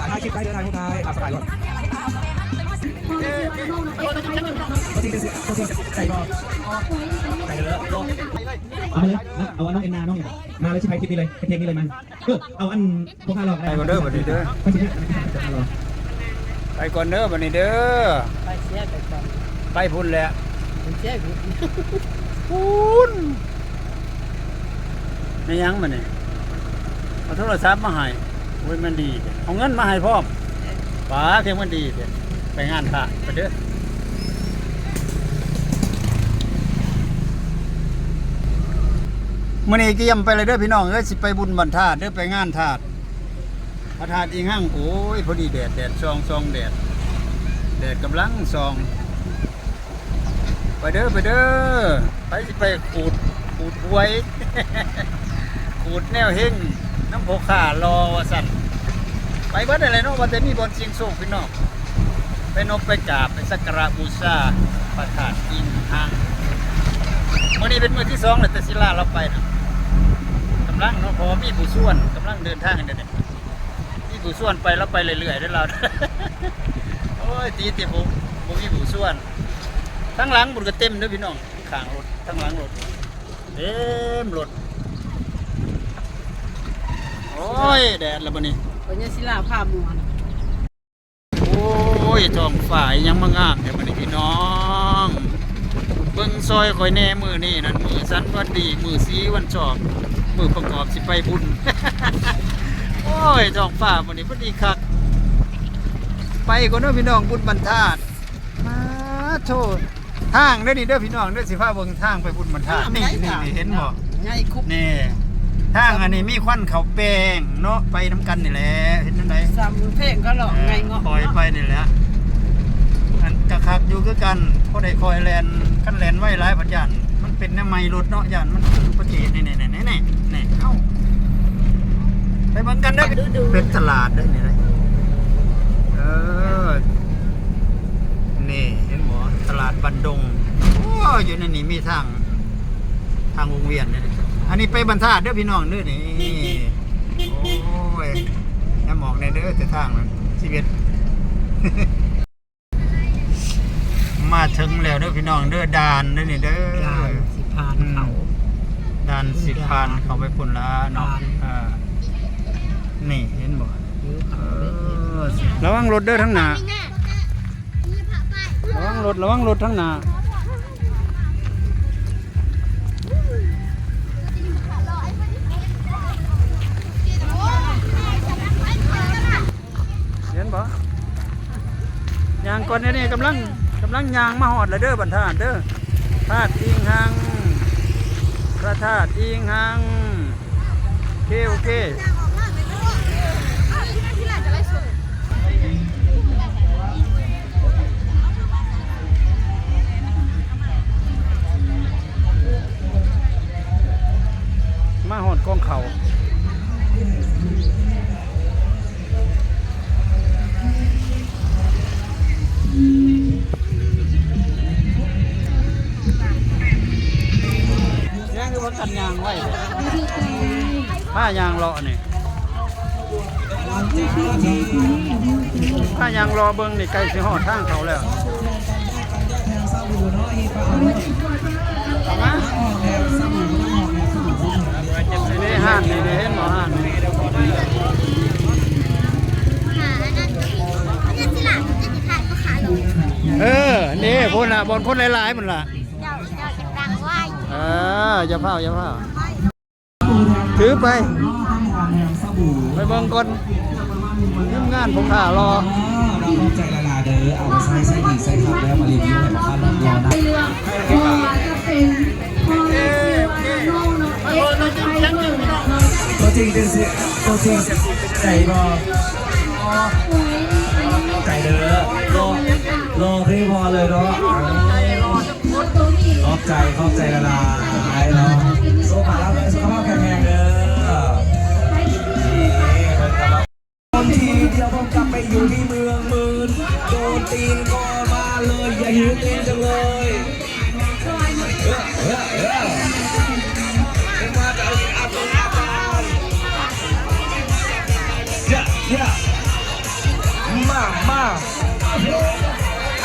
ຖ່າຍຄລິບໄດ້ເດີ ຖ່າຍຮູບໄດ້ ຕາມສະບາຍໂລດ. ຕົວຈິງເປັນ ຕົວຈິງໃສ່ບໍ່ ໃສ່ເດີ. ເອົາມາເລີຍ ເອົາອັນນ້ອງແອນນາ ນ້ອງນີ້ ມາເລີຍ ຊິຖ່າຍຄລິບນີ້ເລີຍ ເຮັດເພງນີ້ເລີຍ ມາ. ເອີ ເອົາອັນ ພວກຂ້າລອກໄດ້ ໄປກ່ອນເດີບັດນີ້ເດີ ໄປຊິເດີ ໄປກ່ອນເດີບັດນີ້ເດີ ໄປເສຍໄປກ່ອນ ໄປພຸ້ນແຫຼະ ໄປເສຍພຸ້ນ ພຸ້ນ ແມ່ນຫຍັງບັດນີ້ ເອົາໂທລະສັບມາໃຫ້ ໂອ້ຍ ມັນດີແທ້ ເອົາເງິນມາໃຫ້ພ້ອມ ປາ ພຽງມັນດີແທ້ ໄປງານພະ ໄປເດີ. ມື້ນີ້ກຽມໄປແລ້ວເດີພີ່ນ້ອງເອີຍ ຊິໄປບຸນບ້ານທາດເດີ ໄປງານທາດ ພະທາດອີງຮັງ. ໂອ້ຍ ພໍດີແດດ ແດດສ່ອງ ສ່ອງແດດ ແດດກຳລັງສ່ອງ. ໄປເດີ ໄປເດີ ໃຜຊິໄປຂູດ ຂູດຫວຍ ຂູດແນວເຮັງນຳພໍ່ຄ້າຫຼໍ່ວ່າຊັ້ນ ໄປເບິດຫັ້ນແຫຼະເນາະ ວ່າແຕ່ມີບ່ອນສ່ຽງໂຊກພີ່ນ້ອງ ໄປນົບໄປກາບ ໄປສັກກາລະບູຊາພະທາດອີງຮັງ. ມື້ນີ້ເປັນມື້ທີສອງແລ້ວ ແຕ່ສິລາລາວໄປນະ ກຳລັງເນາະ ເພາະວ່າມີຜູ້ຊວນ ກຳລັງເດີນທາງກັນເດ ມີຜູ້ຊວນໄປ ລາວໄປເລື້ອຍໆເດີລາວ. ໂອ້ຍ ຕິແຕ່ບໍ່ ບໍ່ມີຜູ້ຊວນ. ທາງຫຼັງພຸ້ນກໍເຕັມເດີພີ່ນ້ອງ ຂ້າງລົດ ທາງຫຼັງລົດ ເຕັມລົດ. ໂອ້ຍ ແດດລະບັດນີ້ ເພິ່ນຍັງສິລາພາມ່ວນ. ໂອ້ຍ ທ້ອງຟ້າອີຫຍັງມາງາມແທ້ບັດນີ້ພີ່ນ້ອງ ເບິ່ງຊ່ອຍຂ້ອຍແດ່ມື້ນີ້ນັ້ນ ມື້ສັນວັນດີ ມື້ສີວັນຊອກ ມື້ປະກອບຊິໄປບຸນ. ໂອ້ຍ ທ້ອງຟ້າມື້ນີ້ພໍດີຄັກ ໄປກ່ອນເດີພີ່ນ້ອງ ບຸນບ້ານທາດ. ປາໂທ້ ທາງເດີນີ້ເດີພີ່ນ້ອງເດີ ຊິພາເບິ່ງທາງໄປບຸນບ້ານທາດ. ນີ້ ນີ້ ນີ້ເຫັນບໍ່ ໃຫຍ່ຄຸບ ນີ້ ທາງອັນນີ້ມີຄວັນເຂົ້າແປ້ງເນາະ ໄປນຳກັນນີ້ແຫຼະ ເຮັດຈັ່ງໃດ ສຳເພງກໍຫຼອກໃຫຍ່ເງາະ ເອີ ຄ່ອຍໄປນີ້ແຫຼະ ອັນກະຄັກຢູ່ຄືກັນ ພໍໄດ້ຄ່ອຍແລ່ນ ຄັນແລ່ນໄວຫຼາຍພັດຢ້ານມັນເປັນແນວໃໝ່ລົດເນາະ ຢ້ານມັນເກີດອຸບັດຕິເຫດ. ນີ້ ນີ້ ນີ້ ນີ້ ນີ້ ເອົ້າ ໄປເບິ່ງກັນເດີ ເປັນຕະຫຼາດເດີນີ້ເດີ ເອີ. ນີ້ເຫັນບໍ່ ຕະຫຼາດບ້ານດົງ ໂອ້ ຢູ່ໃນນີ້ມີທາງ ທາງວົງວຽນເດ້ ອັນນີ້ໄປບ້ານທາດເດີພີ່ນ້ອງເດີ ນີ້ ໂອ້ຍ ແນມອອກແດ່ເດີ ແຕ່ທາງນັ້ນ ຊີວິດ ມາເຖິງແລ້ວເດີພີ່ນ້ອງເດີ ດ່ານເດີນີ້ເດີ ດ່ານຊິຜ່ານເຂົາ ອືມ ດ່ານຊິຜ່ານເຂົ້າໄປພຸ້ນລະເນາະ ເອີ ນີ້ເຫັນບໍ່ ເອີ ລະວັງລົດເດີທາງໜ້າ ລະວັງລົດ ລະວັງລົດທາງໜ້າ ເຫັນບໍ່ ຍ່າງກ່ອນ ນີ້ ນີ້ ກຳລັງ ກຳລັງຍ່າງມາຮອດແລ້ວເດີ ບ້ານທາດເດີ ທາດອີງຮັງ ພະທາດອີງຮັງ. ໂອເຄ ໂອເຄ ມາຮອດກອງເຂົ້າ ຍັງຄືວ່າກັນຍ່າງໄວ ພາຍ່າງເລາະນີ້ ພາຍ່າງເລາະເບິ່ງນີ້ ໃກ້ຊິຮອດທາງເຂົາແລ້ວ ມາ ນີ້ເດ້ຮ້ານນີ້ເດ້ ເຫັນບໍ່ຮ້ານນີ້ ເອີ ນີ້ພຸ້ນນະ ບ່ອນຄົນຫຼາຍໆພຸ້ນລະ ເຈົ້າ ເຈົ້າຈະຕັ້ງໄວ້ ເອີ ຢ່າຟ້າວ ຢ່າຟ້າວ ຖືໄປ ໄປເບິ່ງກ່ອນ ທີມງານຜູ້ຂ້າຫຼໍ່ ເນາະ ຂອບໃຈຫຼາຍໆເດີ ເອົາໄປໃຊ້ ໃຊ້ອີກ ໃຊ້ຄັກແລ້ວມາຣີວິວໃຫ້ພວກຂ້າເບິ່ງເນາະ ຕົວຈິງເປັນຊິ ຕົວຈິງໃດບໍ່ ໃຈເດີ ຫຼໍ່ ຫຼໍ່ຄືພໍ່ເລີຍເນາະ. ຂອບໃຈ ຂອບໃຈຫຼາຍໆເນາະ ສຸຂະພາບ ສຸຂະພາບແຂງແຮງເດີ ນີ້ ຄົນທີ່ ດຽວຜົມກັບໄປຢູ່ທີ່ເມືອງໝື່ນ ໂດນຕີນກໍມາເລີຍ ຢາກຫິວຕີນຈັງເລີຍ ເອີ ເອີ ເອີ ເອີ ມາຈາກອາບນ້ຳອາບຕາ ເຢ້ ເຢ້. ອ້າວ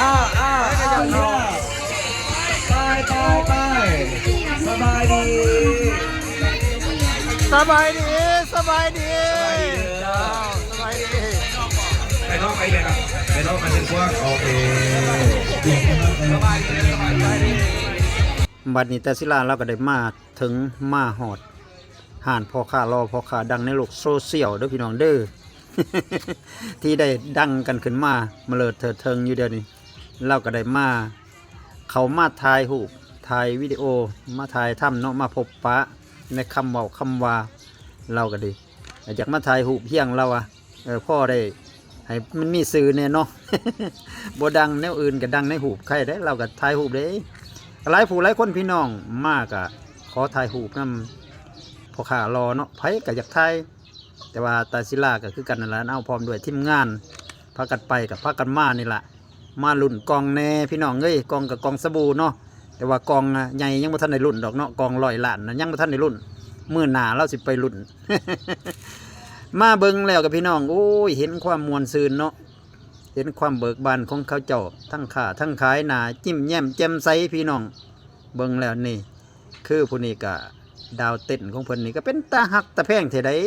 ອ້າວ ອ້າວ ໄປ ໄປ ໄປ ສະບາຍດີ ສະບາຍດີ ສະບາຍດີ ສະບາຍດີ ອ້າວ ສະບາຍດີ ໄປນອກ ໄປແບບ ໄປນອກກັນເຖິງພວກ ໂອເຄ ສະບາຍດີ ສະບາຍດີ ບັດນີ້ຕາສິລາລາວກໍໄດ້ມາເຖິງ ມາຮອດຮ້ານພໍ່ຄ້າຫຼໍ່ພໍ່ຄ້າດັງໃນໂລກໂຊຊຽວເດີພີ່ນ້ອງເດີ ທີ່ໄດ້ດັງກັນຂຶ້ນມາມະເລີດເທີດເທິງຢູ່ດຽວນີ້ ລາວກໍໄດ້ມາ ເຂົ້າມາຖ່າຍຮູບ ຖ່າຍວິດີໂອ ມາຖ່າຍທຳເນາະ ມາພົບປະໃນຄຳເວົ້າຄຳວ່າ ລາວກໍດີ ຢາກມາຖ່າຍຮູບຮຽງລາວວ່າ ເອີ ພໍໄດ້ໃຫ້ມັນມີຊື່ແດ່ເນາະ ບໍ່ດັງແນວອື່ນກໍດັງໃນຮູບ ໃຄໄດ໋ ລາວກໍຖ່າຍຮູບເດ້ ຫຼາຍຜູ້ຫຼາຍຄົນພີ່ນ້ອງມາກໍຂໍຖ່າຍຮູບນຳພໍ່ຄ້າຫຼໍ່ເນາະ ໃຜກໍຢາກຖ່າຍ ແຕ່ວ່າຕາສິລາກໍຄືກັນນັ້ນລະ ເອົາ ພ້ອມດ້ວຍທີມງານ ພາກັນໄປກໍພາກັນມານີ້ລະ ມາລຸ້ນກ່ອງແດ່ພີ່ນ້ອງເອີຍ ກ່ອງກໍກ່ອງສະບູເນາະ ແຕ່ວ່າກ່ອງໃຫຍ່ຍັງບໍ່ທັນໄດ້ລຸ້ນດອກເນາະ ກ່ອງຮ້ອຍລ້ານນະ ຍັງບໍ່ທັນໄດ້ລຸ້ນ ມື້ໜ້າລາວຊິໄປລຸ້ນ ມາເບິ່ງແລ້ວກໍພີ່ນ້ອງ ໂອ້ຍ ເຫັນຄວາມມ່ວນຊື່ນເນາະ ເຫັນຄວາມເບີກບານຂອງເຂົາເຈົ້າ ທັງຄ້າທັງຂາຍ ໜ້າຍິ້ມແຍ້ມແຈ່ມໃສພີ່ນ້ອງ ເບິ່ງແລ້ວນີ້ ຄືຜູ້ນີ້ກະ ດາວເຕັ້ນຂອງເພິ່ນນີ້ກະເປັນຕາຮັກຕາແພງແທ້ໃດ໋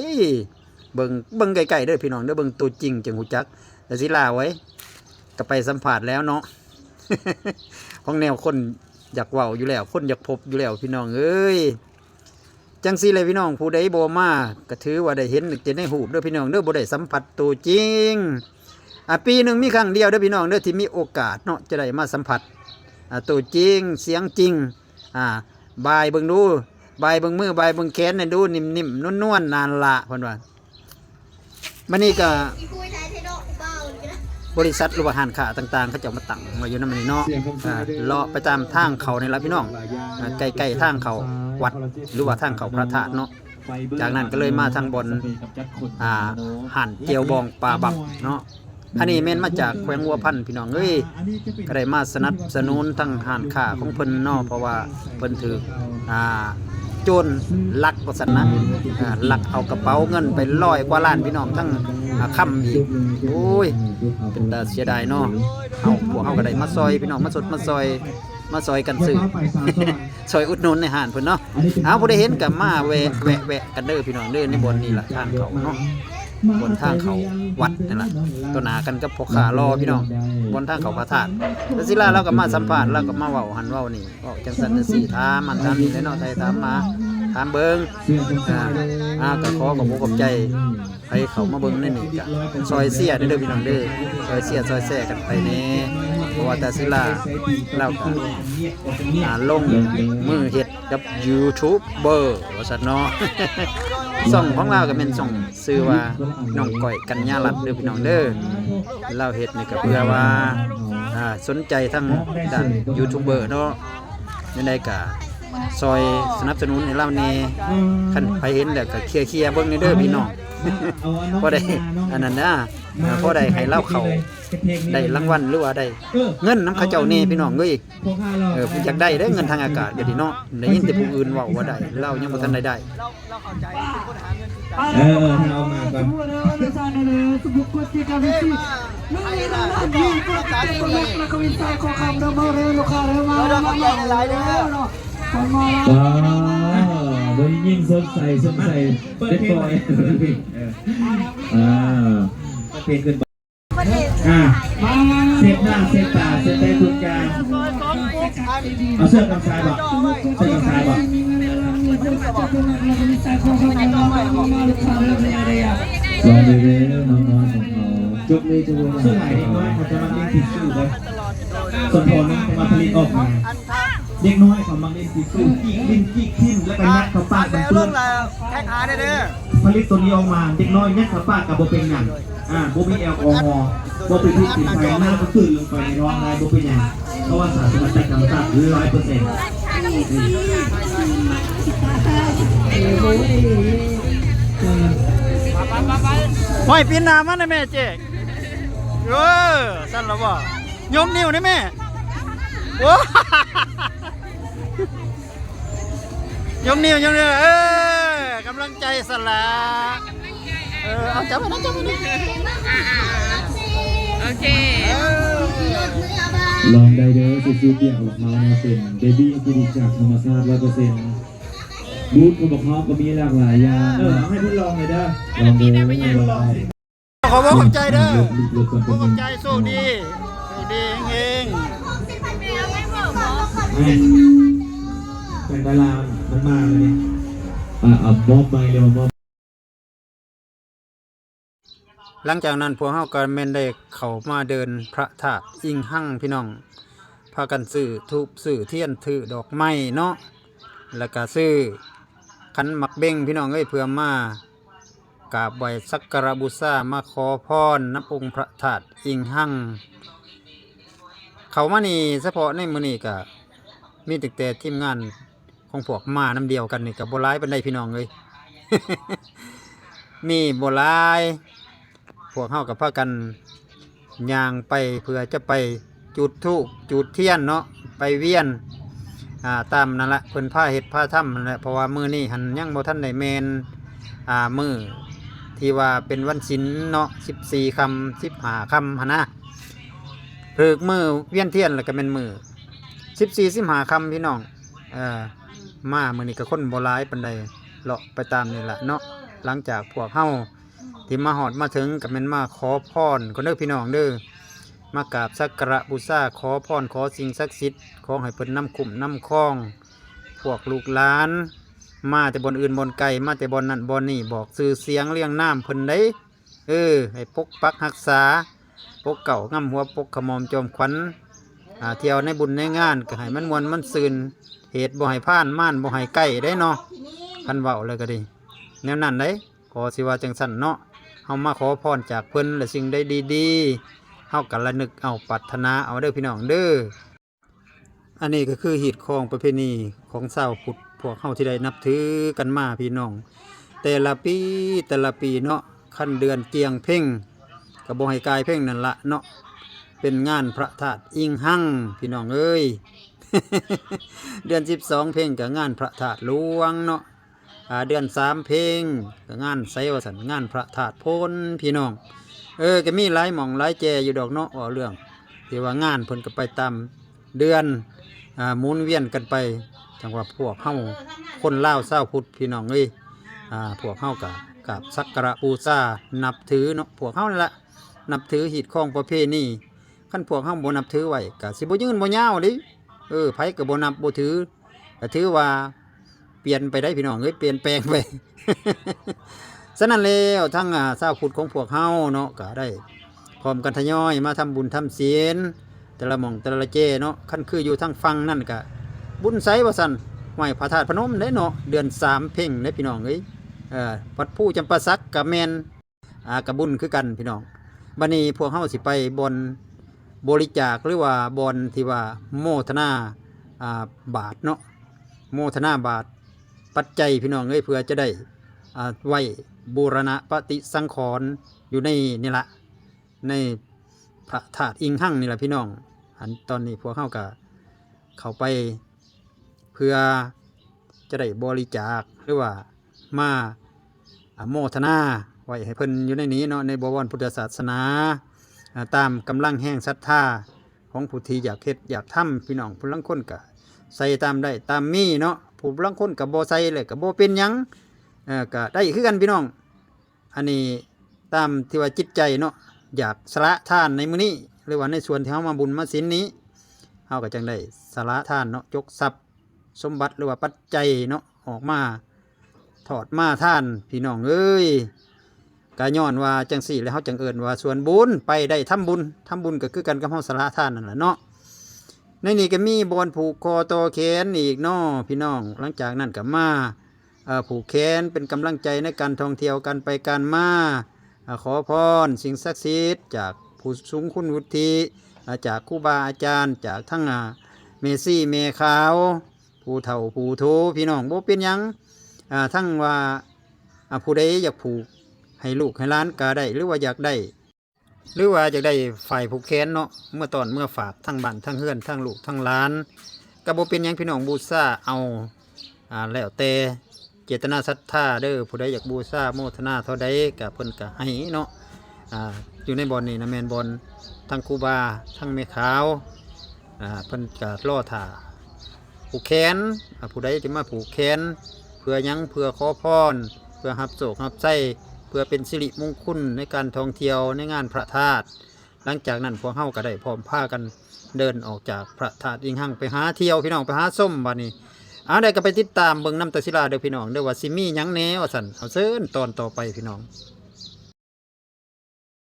ເບິ່ງ ເບິ່ງໃກ້ໆເດີພີ່ນ້ອງເດີ ເບິ່ງໂຕຈິງຈຶ່ງຮູ້ຈັກ ແຕ່ສິລາເອີຍ ກະໄປສຳພາດແລ້ວເນາະ ຂອງແນວຄົນຢາກເວົ້າຢູ່ແລ້ວ ຄົນຢາກພົບຢູ່ແລ້ວພີ່ນ້ອງເອີຍ ຈັ່ງຊີ້ແຫຼະພີ່ນ້ອງ ຜູ້ໃດບໍ່ມາກະຖືວ່າໄດ້ເຫັນແຕ່ໃນຮູບເດີພີ່ນ້ອງເດີ ບໍ່ໄດ້ສຳຜັດໂຕຈິງ ອາ ປີໜຶ່ງມີຄັ້ງດຽວເດີພີ່ນ້ອງເດີ ທີ່ມີໂອກາດເນາະ ຈະໄດ້ມາສຳຜັດ ອາ ໂຕຈິງ ສຽງຈິງ ອາ ບາຍເບິ່ງດູ ບາຍເບິ່ງມື ບາຍເບິ່ງແຂນໃຫ້ດູ ນິ້ມໆ ນວນໆ ນັ້ນລະ ເພິ່ນວ່າ ບັດນີ້ກະ ບໍລິສັດ ຫຼືວ່າຮ້ານຄ້າຕ່າງໆ ເຂົາເຈົ້າມາຕັ້ງໄວ້ຢູ່ນຳນີ້ເນາະ ອາ ເລາະໄປຕາມທາງເຂົ້ານີ້ລະພີ່ນ້ອງ ອາ ໃກ້ໆທາງເຂົ້າວັດ ຫຼືວ່າທາງເຂົ້າພະທາດເນາະ ຈາກນັ້ນກໍເລີຍມາທາງບ່ອນ ອ່າ ຮ້ານແຈ່ວບອງປາບັກເນາະ ອັນນີ້ແມ່ນມາຈາກແຂວງຫົວພັນ ພີ່ນ້ອງເອີຍ ກໍໄດ້ມາສະໜັບສະໜູນທາງຮ້ານຄ້າຂອງເພິ່ນເນາະ ເພາະວ່າເພິ່ນຖືກ ອ່າ ໂຈນລັກວ່າຊັ້ນນະ ອ່າ ລັກເອົາກະເປົາເງິນໄປຮ້ອຍກວ່າລ້ານ ພີ່ນ້ອງ ທັງ ອ່າ ຄຳອີກ ໂອ້ຍ ເປັນຕາເສຍດາຍເນາະ ເຮົາ ພວກເຮົາກໍໄດ້ມາຊ່ອຍ ພີ່ນ້ອງ ມາຊົດມາຊ່ອຍ ມາຊ່ອຍກັນຊື້ ຊ່ອຍອຸດໜູນໃນຮ້ານເພິ່ນເນາະ ເອົາ ຜູ້ໃດເຫັນກໍມາແວະ ແວະ ແວະກັນເດີພີ່ນ້ອງເດີ ໃນບ່ອນນີ້ລະທາງເຂົ້າເນາະ ບ່ອນທາງເຂົ້າວັດນັ້ນລະ ຕໍ່ໜ້າກັນກັບພໍ່ຄ້າຫຼໍ່ພີ່ນ້ອງ ບ່ອນທາງເຂົ້າພະທາດ ແລ້ວສິລາລາວກໍມາສຳພາດ ລາວກໍມາເວົ້າຫັ້ນເວົ້ານີ້ ເວົ້າຈັ່ງຊັ້ນຈັ່ງຊີ້ ຖາມອັນຖາມນີ້ແຫຼະເນາະ ໄທຖາມມາ ຖາມເບິ່ງ ອ່າ ອ່າ ກໍຂໍຂອບອົກຂອບໃຈ ໃຜເຂົ້າມາເບິ່ງໃນນີ້ກະຊ່ອຍເຊຍແດ່ເດີພີ່ນ້ອງເດີ ຊ່ອຍເຊຍຊ່ອຍແຊກັນໄປແດ່ ເພາະວ່າຕາສິລາລາວກະ ອ່າ ລົງມືເຮັດກັບຢູທູບເບີວ່າຊັ້ນເນາະ ຊ່ອງຂອງລາວກະແມ່ນຊ່ອງຊື່ວ່າ ນ້ອງກ້ອຍ ກັນຍາລັດ ເດີພີ່ນ້ອງເດີ ລາວເຮັດນີ້ກະເພື່ອວ່າ ອ່າ ສົນໃຈທາງດ້ານຢູທູບເບີເນາະ ຈັ່ງໃດກະຊ່ອຍສະໜັບສະໜູນໃຫ້ລາວແດ່ ຄັນໃຜເຫັນແລ້ວກະເຄຍໆເບິ່ງແດ່ເດີພີ່ນ້ອງ ພໍໄດ້ອັນນັ້ນນະ ພໍໄດ້ໃຫ້ລາວເຂົ້າໄດ້ລາງວັນ ຫຼືວ່າໄດ້ເງິນນຳເຂົາເຈົ້າແດ່ພີ່ນ້ອງເອີຍ ເອີ ຢາກໄດ້ເດ້ເງິນທາງອາກາດກໍດີເນາະ ໄດ້ຍິນແຕ່ຜູ້ອື່ນເວົ້າວ່າໄດ້ ລາວຍັງບໍ່ທັນໄດ້ໄດ້. ເອີ ເອີ ຖ້າເອົາມາກ່ອນ ວ້າວ ເບິ່ງຍິ້ມສົດໃສ ສົດໃສ ເປັນບ່ອຍ ເອີ ອ່າ ເພງຂຶ້ນ ອ່າ ເຊັດໜ້າ ເຊັດຕາ ເຊັດໄດ້ທຸກຢ່າງ ເອົາເສື້ອກັນຊາຍບໍ່ ເສື້ອກັນຊາຍບໍ່ ລອງດູເດີ ນ້ອງໆຂອງເຮົາ ຈົບເລີຍ ຈົບເລີຍ ສ່ວນຫຼາຍເດັກນ້ອຍເຂົາຈະມັກຫຼິ້ນທິດຊູ້ເດ້ ສົມພໍນະ ເພາະວ່າຜະລິດອອກມາ ເດັກນ້ອຍເຂົາມັກຫຼິ້ນ ທີ່ຖືກກີກ ຫຼິ້ນກີກຖິ້ມ ແລ້ວກໍຍັດເຂົ້າປາກມັນເປື້ອນ ແທັກຫາແດ່ເດີ ຜະລິດໂຕນີ້ອອກມາ ເດັກນ້ອຍຍັດເຂົ້າປາກກໍບໍ່ເປັນຫຍັງ ອ່າ ບໍ່ມີແອລກໍຮໍ ບໍ່ເປັນພິດເປັນໄພ ນ້ຳກໍຄືນລົງໄປໃນທ້ອງໄດ້ ບໍ່ເປັນຫຍັງ ເພາະວ່າສານສະກັດຈາກທຳມະຊາດຮ້ອຍເປີເຊັນ. ຫ້ອຍ ປິ່ນໜ້າມາແດ່ແມ່ເຈ້ ເອີ ຊັ້ນລະບໍ່ ຍົກນິ້ວແດ່ແມ່ ໂອ້ ຍົກນິ້ວ ຍົກນິ້ວ ເອີ ກຳລັງໃຈຊັ້ນລະ ເອີ ເອົາ ຈັບໄວ້ນະ ຈັບໄວ້ນະ ເອີ ເອີ ໂອເຄ ລອງໄດ້ເດີ ຊິຊື້ປຽກຂອງເຮົາເນາະ ເປັນເບບີອອກແກນິກຈາກທຳມະຊາດຮ້ອຍເປີເຊັນ. ບູດຂອງພວກເຮົາກໍມີຫຼາກຫຼາຍຢ່າງ ເອີ ເນາະ ໃຫ້ເພິ່ນລອງເລີຍເດີ ລອງເດີ ເພິ່ນລອງຊິ ຂໍຂອບໃຈເດີ ຂອບໃຈ ໂຊກດີ ໂຊກດີເຮງໆ ແມ່ນ ແມ່ນດາລາມັນມາແລ້ວນີ້ ອ່າ ເອົາມອບໄມເລີຍ ມອບ. ຫຼັງຈາກນັ້ນພວກເຮົາກໍແມ່ນໄດ້ເຂົ້າມາເດີ່ນພະທາດອິງຮັງພີ່ນ້ອງ ພາກັນຊື້ທູບຊື້ທຽນ ຖືດອກໄມ້ເນາະ ແລ້ວກໍຊື້ຂັນໝາກເບັງພີ່ນ້ອງເອີຍ ເພື່ອມາກາບໄຫວ້ສັກກາລະບູຊາ ມາຂໍພອນນຳອົງພະທາດອິງຮັງ. ເຂົ້າມານີ້ສະເພາະໃນມື້ນີ້ກໍມີຕັ້ງແຕ່ທີມງານ ຂອງພວກມານຳດຽວກັນນີ້ກໍບໍ່ຫຼາຍປານໃດພີ່ນ້ອງເອີຍ ມີບໍ່ຫຼາຍ ພວກເຮົາກໍພາກັນຍ່າງໄປເພື່ອຈະໄປຈູດທູບຈູດທຽນເນາະ ໄປວຽນ ອ່າ ຕາມນັ້ນລະ ເພິ່ນພາເຮັດພາທຳນັ້ນແຫຼະ ເພາະວ່າມື້ນີ້ຫັ້ນຍັງບໍ່ທັນໄດ້ແມ່ນ ອ່າ ມື້ທີ່ວ່າເປັນວັນສິນເນາະ ສິບສີ່ຄ່ຳ ສິບຫ້າຄ່ຳຫັ້ນນະ ຖືກມື້ວຽນທຽນແລ້ວກໍແມ່ນມື້ ສິບສີ່ ສິບຫ້າຄ່ຳພີ່ນ້ອງ ເອີ ມາມື້ນີ້ກໍຄົນບໍ່ຫຼາຍປານໃດ ເລາະໄປຕາມນີ້ລະເນາະ. ຫຼັງຈາກພວກເຮົາທີ່ມາຮອດມາເຖິງ ກໍແມ່ນມາຂໍພອນກ່ອນເດີພີ່ນ້ອງເດີ ມາກາບສັກກາລະບູຊາ ຂໍພອນ ຂໍສິ່ງສັກສິດ ຂໍໃຫ້ເພິ່ນນຳຄຸ້ມນຳຄອງ ພວກລູກຫຼານ ມາແຕ່ບ່ອນອື່ນບ່ອນໄກ ມາແຕ່ບ່ອນນັ້ນບ່ອນນີ້ ບອກຊື່ສຽງລຽງນາມເພິ່ນເດ້. ເອີ ໃຫ້ປົກປັກຮັກສາ ປົກເກົ້າງຳຫົວ ປົກຂະໝອມຈອມຂວັນ ອ່າ ທ່ຽວໃນບຸນໃນງານກໍໃຫ້ມັນມ່ວນມັນຊື່ນ ເຫດບໍ່ໃຫ້ຜ່ານ ມານບໍ່ໃຫ້ໃກ້ເດ້ເນາະ ຄັນເວົ້າແລ້ວກໍດີ ແນວນັ້ນເດ້ ກໍຊິວ່າຈັ່ງຊັ້ນເນາະ. ເຮົາມາຂໍພອນຈາກເພິ່ນ ແລະ ສິ່ງໃດດີໆ ເຮົາກໍລະນຶກເອົາ ປາດຖະໜາເອົາເດີພີ່ນ້ອງເດີ. ອັນນີ້ກໍຄືຮີດຄອງປະເພນີຂອງຊາວພຸດພວກເຮົາທີ່ໄດ້ນັບຖືກັນມາພີ່ນ້ອງ ແຕ່ລະປີ ແຕ່ລະປີເນາະ ຄັນເດືອນຈຽງເພັງ ກໍບໍ່ໃຫ້ກາຍເພັງນັ້ນລະເນາະ ເປັນງານພະທາດອິງຮັງພີ່ນ້ອງເອີຍ ເດືອນສິບສອງເພັງກໍງານພະທາດຫຼວງເນາະ ອ່າ ເດືອນສາມເພັງກໍງານໃສວ່າຊັ້ນ ງານພະທາດໂພນພີ່ນ້ອງ ເອີ ກໍມີຫຼາຍໝ່ອງຫຼາຍແຈຢູ່ດອກເນາະ ເວົ້າເລື່ອງທີ່ວ່າງານເພິ່ນກໍໄປຕາມເດືອນ ອ່າ ໝູນວຽນກັນໄປ ຈັ່ງວ່າພວກເຮົາຄົນລາວຊາວພຸດພີ່ນ້ອງເອີຍ ອ່າ ພວກເຮົາກໍກາບສັກກາລະບູຊາ ນັບຖືເນາະ ພວກເຮົານີ້ລະ ນັບຖືຮີດຄອງປະເພນີ ຄັນພວກເຮົາບໍ່ນັບຖືໄວ້ ກໍຊິບໍ່ຍືນບໍ່ຍາວເດ້ ເອີ ໃຜກໍບໍ່ນັບບໍ່ຖື ກໍຖືວ່າປ່ຽນໄປໄດ໋ພີ່ນ້ອງເອີຍ ປ່ຽນແປງໄປ. ສະນັ້ນແລ້ວ ທັງ ອ່າ ຊາວພຸດຂອງພວກເຮົາເນາະ ກໍໄດ້ພ້ອມກັນທະຍອຍມາທຳບຸນທຳສິນ ແຕ່ລະໝ່ອງແຕ່ລະແຈເນາະ ຄັນຄືຢູ່ທາງຝັ່ງນັ້ນກໍບຸນໃສວ່າຊັ້ນ ໄຫວ້ພະທາດພະນົມເດ້ເນາະ ເດືອນສາມເພັງເດ້ພີ່ນ້ອງເອີຍ ເອີ ວັດພູຈຳປາສັກກໍແມ່ນ ອ່າ ກະບຸນຄືກັນພີ່ນ້ອງ. ບັດນີ້ພວກເຮົາຊິໄປບ່ອນບໍລິຈາກ ຫຼືວ່າບ່ອນທີ່ວ່າໂມທະນາ ອ່າ ບາດເນາະ ໂມທະນາບາດປັດໄຈພີ່ນ້ອງເອີຍ ເພື່ອຈະໄດ້ ອ່າ ໄວ້ບູລະນະປະຕິສັງຂອນຢູ່ໃນນີ້ລະ ໃນພະທາດອິງຮັງນີ້ລະພີ່ນ້ອງ. ອັນຕອນນີ້ພວກເຮົາກະເຂົ້າໄປ ເພື່ອຈະໄດ້ບໍລິຈາກ ຫຼືວ່າມາອະໂມທະນາໄວ້ໃຫ້ເພິ່ນຢູ່ໃນນີ້ເນາະ ໃນບໍວອນພຸດທະສາສະໜາ ອາ ຕາມກຳລັງແຮງສັດທາຂອງຜູ້ທີ່ຢາກເຮັດຢາກທຳ ພີ່ນ້ອງ. ຜູ້ລາງຄົນກະໃສ່ຕາມໄດ້ຕາມມີເນາະ ຜູ້ລາງຄົນກະບໍ່ໃສ່ແລ້ວກະບໍ່ເປັນຫຍັງ ເອີ ກະໄດ້ຄືກັນພີ່ນ້ອງ. ອັນນີ້ຕາມທີ່ວ່າຈິດໃຈເນາະ ຢາກສະຫຼະທານໃນມື້ນີ້ ຫຼືວ່າໃນສ່ວນທີ່ເຮົາມາບຸນມາສິນນີ້ ເຮົາກໍຈັ່ງໄດ້ສະຫຼະທານເນາະ ຈົກຊັບສົມບັດ ຫຼືວ່າປັດໄຈເນາະ ອອກມາທອດມາທານ ພີ່ນ້ອງເອີຍ. ກະຍ້ອນວ່າຈັ່ງຊີ້ແຫຼະ ເຮົາຈັ່ງເອີ້ນວ່າສ່ວນບຸນ ໄປໄດ້ທຳບຸນ ທຳບຸນກໍຄືກັນກັບເຮົາສະຫຼະທານນັ້ນແຫຼະເນາະ. ໃນນີ້ກໍມີບ່ອນຜູກຄໍຕໍ່ແຂນອີກເນາະ ພີ່ນ້ອງ. ຫຼັງຈາກນັ້ນກໍມາ ເອີ ຜູກແຂນເປັນກຳລັງໃຈໃນການທ່ອງທ່ຽວ ການໄປການມາ ເອີ ຂໍພອນສິ່ງສັກສິດຈາກຜູ້ສູງຄຸນວຸດທິ ເອີ ຈາກຄູບາອາຈານ ຈາກທັງ ອາ ແມ່ຊີແມ່ຂາວ ຜູ້ເຖົ້າຜູ້ໂທ ພີ່ນ້ອງ ບໍ່ເປັນຫຍັງ ອາ ທັງວ່າ ອາ ຜູ້ໃດຢາກຜູກໃຫ້ລູກໃຫ້ຫຼານກໍໄດ້ ຫຼືວ່າຢາກໄດ້ ຫຼືວ່າຢາກໄດ້ຝ້າຍຜູກແຂນເນາະ ເມືອຕ້ອນເມືອຝາກທາງບ້ານທາງເຮືອນ ທາງລູກທາງຫຼານ ກໍບໍ່ເປັນຫຍັງພີ່ນ້ອງ ບູຊາເອົາ ອາ ແລ້ວແຕ່ເຈດຕະນາສັດທາເດີ. ຜູ້ໃດຢາກບູຊາໂມທະນາເທົ່າໃດກໍເພິ່ນກໍໃຫ້ເນາະ. ອ່າ ຢູ່ໃນບ່ອນນີ້ນະແມ່ນບ່ອນທັງຄູບາ ທັງແມ່ຂາວ ອ່າ ເພິ່ນກະລໍຖ້າຜູກແຂນ ອ່າ ຜູ້ໃດຈະມາຜູກແຂນ ເພື່ອຫຍັງ? ເພື່ອຂໍພອນ ເພື່ອຮັບໂຊກຮັບໄຊ ເພື່ອເປັນສິລິມຸງຄຸນໃນການທ່ອງທ່ຽວໃນງານພະທາດ. ຫຼັງຈາກນັ້ນພວກເຮົາກໍໄດ້ພ້ອມພາກັນເດີນອອກຈາກພະທາດອີງຮັງ ໄປຫາທ່ຽວພີ່ນ້ອງ ໄປຫາຊົມບາດນີ້. ເອົາ ໃດກໍໄປຕິດຕາມເບິ່ງນຳຕາສິລາເດີພີ່ນ້ອງເດີ ວ່າຊິມີຫຍັງແດ່ວ່າຊັ້ນ. ເອົາ ເຊີນຕອນຕໍ່ໄປພີ່ນ້ອງ.